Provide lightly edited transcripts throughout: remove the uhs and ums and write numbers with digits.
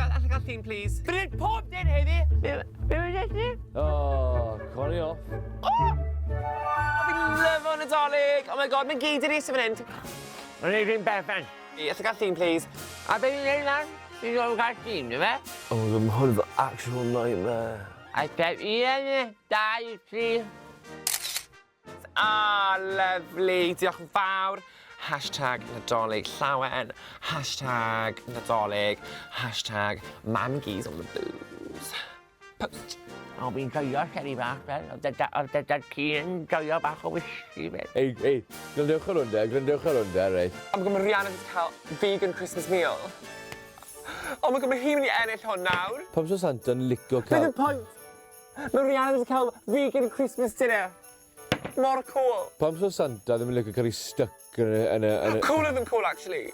Alla gael llun, please? Fi'n gwneud pob dim heddi! Be be ti? Oh, Connie off. Oh! Fi'n lyfo Nadolig! Oh my god, mae'n gyd i ni sy'n fan hyn. Mae'n neud fi'n berffaith. Alla gael llun, please? A be fi'n neud lan? Fi'n gorfod cael llun, ife? Oh my god, mae hwn fel actual nightmare. A step 1, 2, 3. Ah, lovely. Diolch yn fawr. Hashtag Nadolig Llawen. Hashtag Nadolig. Hashtag Mamgies on the booze. Post. O, fi'n joio seri bach fel. Oedd dy ci yn joio bach o whisky fel. Ei, ei, gwrandewch ar hwn de, gwrandewch ar hwn de, reit. Oh my god, mae Rihanna wedi cael vegan Christmas meal. Oh my god, mae hi'n mynd i ennill hwn nawr. Pam so Santa'n licio cael... Beth yw'r pwynt? Mae Rihanna wedi cael vegan Christmas dinner. Mor cool. Pam so Santa ddim yn licio cael ei stuck yn y... Yn y, yn y... Cooler than cool, actually.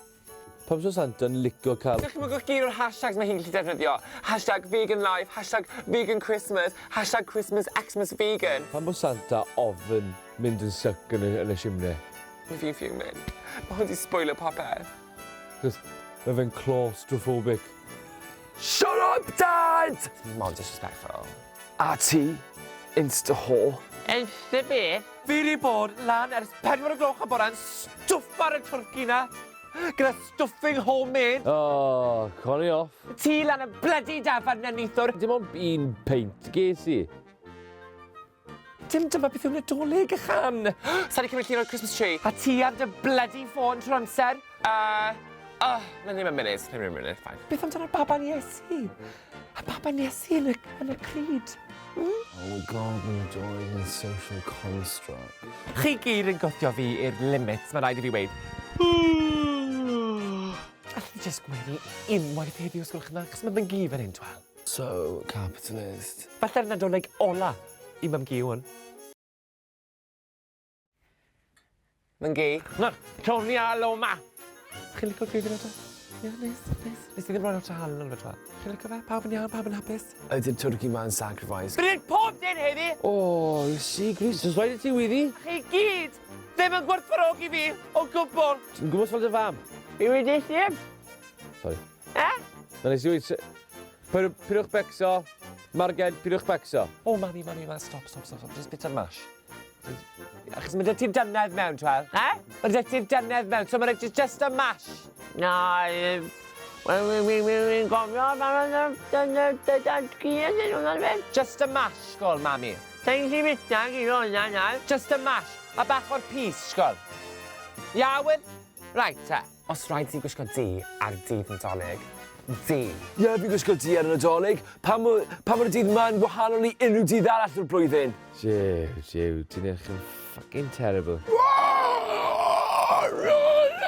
Pam so Santa'n licio cael... Dychmygwch gyd o'r hashtags mae hi'n gallu defnyddio. Hashtag vegan life, hashtag vegan Christmas, hashtag Christmas Xmas vegan. Pam bod Santa ofn mynd yn stuck yn y, yn y simne? Mae fi'n fuming. Mae hwn 'di sbwylio popeth. Cos mae fe'n claustrophobic. Shut up, Dad! Mor disrespectful. A ti, insta whore. Insta be? Fi 'di bod lan ers 4 o'r gloch y bore yn stwffar y twrci 'na gyda stuffing homemade. Oh, Connie off. Ti lan y blydi dafarn 'na nithwr. Dim ond un peint ges i. Dim dyma beth yw Nadolig, ychan! Sa 'di cymryd llun o'r Christmas tree. A ti ar dy bloody ffôn trwy'r amser. Uh, oh, na ddim yn munud, ddim yn munud, fine. Beth amdano'r baban Iesu? Y baban Iesu yn y, yn y cryd. Hmm? Oh my god, mae Nadolig yn social construct. Chi gyd yn gwthio fi i'r limits, mae rhaid i fi weud. Allwn ni jyst gwenu unwaith heddiw, os gwelwch yn dda, achos mae fy nghi fan hyn, twel. So capitalist. Falle'r Nadolig ola i mam-gu hwn. Mam-gu. Na, Tony Aloma. Chi'n licio gravy na Ie, neis, neis. Nes i ddim rhoi lot o halen arno fe, Chi'n licio fe? Pawb yn iawn, pawb yn hapus? Ydy'r turkey ma'n sacrifice? Fi'n neud pob dim heddi! O, oh, Iesu Grist, oes rhaid i ti widdi? Chi gyd ddim yn gwerthfawrogi fi o gwbl! Ti'n gwybod fel dy fam? Fi wedi sef. Sorry. Eh? Na nes i weud... Pidwch becso. Marged, pidwch becso. O, mami, mami, ma, stop, stop, stop, stop. Just bit o'r mash. Achos mae 'da ti'r dannedd mewn, twel. Eh? Mae 'da ti'r dannedd mewn, so mae'n just, just a mash. Na, wel, wi'n gofio dad-cu yn dyn nhw'n fe. Just a mash, sgol, mami. Sa'n gallu bita gyd o hwnna nawr. Just a mash. A bach o'r pys, sgol. Iawn? Right, te. Os rhaid ti gwisgo du ar dydd Nadolig, du. Ie, fi'n gwisgo du ar y Nadolig. Pam pam bod y dydd 'ma'n wahanol i unrhyw dydd arall o'r blwyddyn? Jiw, jiw, ti'n edrych yn fucking terrible.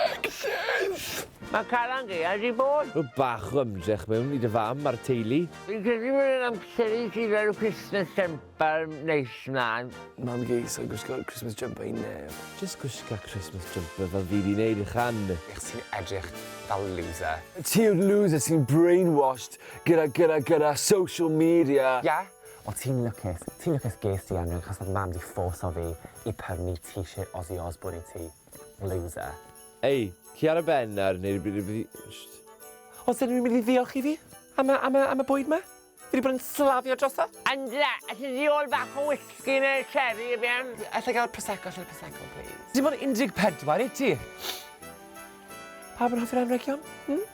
Alexis! Mae Calan Gaeaf 'di bod. Rho bach o ymdrech mewn i dy fam a'r teulu. Fi'n credu bod e'n amser i ti roi Christmas jumper neis mlaen. Mam-gu, sa i'n gwisgo Christmas jumper i neb. Jyst gwisga Christmas jumper fel fi 'di neud ychan. Ti'n edrych fel loser. Ti yw'r loser sy'n brainwashed gyda gyda gyda social media. Ie? Wel ti'n lwcus, ti'n lwcus ges ti anrheg achos oedd mam 'di fforso fi i prynu t-shirt Ozzy Osbourne i ti. Loser. Ei, ci ar y ben nawr neu rhywbeth i... Sht. Oes unrhyw un mynd i ddiolch i fi am y, am y, am y bwyd 'ma? Fi 'di bod yn slavio drosto. Angela, allet ti ôl bach o whisky neu sherry i fi am? Alla i gael prosecco, alla i prosecco, please? Dim ond 14 wyt ti? Pawb yn hoffi'r anrhegion? Hmm?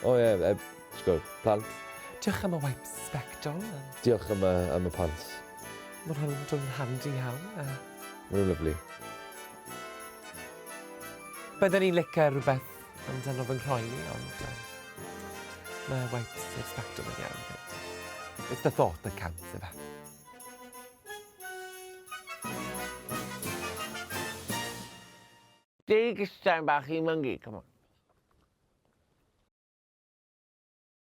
O ie, e, sgwr, plant. Diolch am y wipes sbectol. Diolch am y, am y pants. Mae hwn yn dod yn handi iawn. Mae nhw'n lyfli. Bydden i'n licio rhywbeth amdano fy nghroen i, ond um, mae wipes i'r sbectol yn iawn hefyd. It's the thought that counts, ife. Deg ystan bach i myngu, come on.